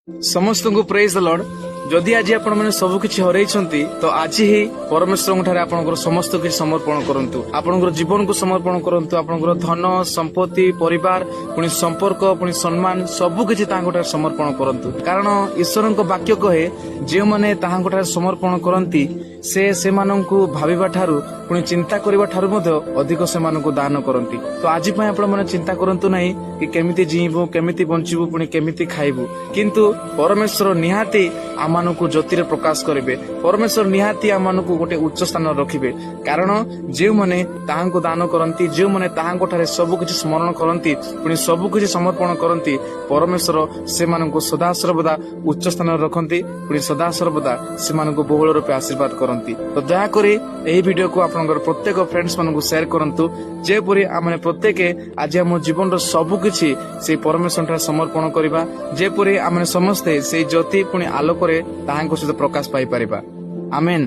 ସମସ୍ତଙ୍କୁ praise Lord. ଯଦି ଆଜି ଆପଣମାନେ ସବୁ କିଛି ହରେଇଛନ୍ତି, ତ ଆଜି ହିଁ ପରମେଶ୍ୱରଙ୍କ ଠାରେ ଆପଣଙ୍କର ସମସ୍ତ କିଛି ସମର୍ପଣ କରନ୍ତୁ। ଆପଣଙ୍କର ଜୀବନକୁ ସମର୍ପଣ କରନ୍ତୁ। ଆପଣଙ୍କର ଧନ ସମ୍ପତ୍ତି, ପରିବାର, ପୁଣି ସମ୍ପର୍କ, ପୁଣି ସମ୍ମାନ, ସବୁ କିଛି ତାଙ୍କ ଠାରେ ସମର୍ପଣ କରନ୍ତୁ। କାରଣ ଈଶ୍ୱରଙ୍କ ବାକ୍ୟ କହେ, ଯେଉଁମାନେ ତାହାଙ୍କ ଠାରେ ସମର୍ପଣ କରନ୍ତି, ସେ ସେମାନଙ୍କୁ ଭାବିବା ଠାରୁ ପୁଣି ଚିନ୍ତା କରିବା ଠାରୁ ମଧ୍ୟ ଅଧିକ ସେମାନଙ୍କୁ ଦାନ କରନ୍ତି। ତ ଆଜି ପାଇଁ ଆପଣମାନେ ଚିନ୍ତା କରନ୍ତୁ ନାହିଁ କି କେମିତି ଜିଇଁବୁ, କେମିତି ବଞ୍ଚିବୁ, ପୁଣି କେମିତି ଖାଇବୁ। କିନ୍ତୁ ପରମେଶ୍ୱର ନିହାତି ଆମମାନଙ୍କୁ ଜ୍ୟୋତିରେ ପ୍ରକାଶ କରିବେ। ପରମେଶ୍ୱର ନିହାତି ଆମମାନଙ୍କୁ ଗୋଟେ ଉଚ୍ଚ ସ୍ଥାନରେ ରଖିବେ। କାରଣ ଯେଉଁମାନେ ତାହାଙ୍କୁ ଦାନ କରନ୍ତି, ଯେଉଁମାନେ ତାହାଙ୍କ ଠାରେ ସବୁ କିଛି ସ୍ମରଣ କରନ୍ତି, ପୁଣି ସବୁ କିଛି ସମର୍ପଣ କରନ୍ତି, ପରମେଶ୍ୱର ସେମାନଙ୍କୁ ସଦାସର୍ବଦା ଉଚ୍ଚ ସ୍ଥାନରେ ରଖନ୍ତି, ପୁଣି ସଦାସର୍ବଦା ସେମାନଙ୍କୁ ବହୁଳ ରୂପେ ଆଶୀର୍ବାଦ କରନ୍ତି। ତ ଦୟାକରି ଏହି ଭିଡିଓକୁ ଆପଣଙ୍କର ପ୍ରତ୍ୟେକ ଫ୍ରେଣ୍ଡସ୍ ମାନଙ୍କୁ ସେୟାର କରନ୍ତୁ, ଯେପରି ଆମେ ପ୍ରତ୍ୟେକ ଆଜି ଆମ ଜୀବନର ସବୁ କିଛି ସେଇ ପରମେଶ୍ୱର ଠାରେ ସମର୍ପଣ କରିବା, ଯେପରି ଆମେ ସମସ୍ତେ ସେଇ ଜ୍ୟୋତି ପୁଣି ଆଲୋକରେ ତାହାଙ୍କ ସହିତ ପ୍ରକାଶ ପାଇପାରିବା। ଆମେନ୍।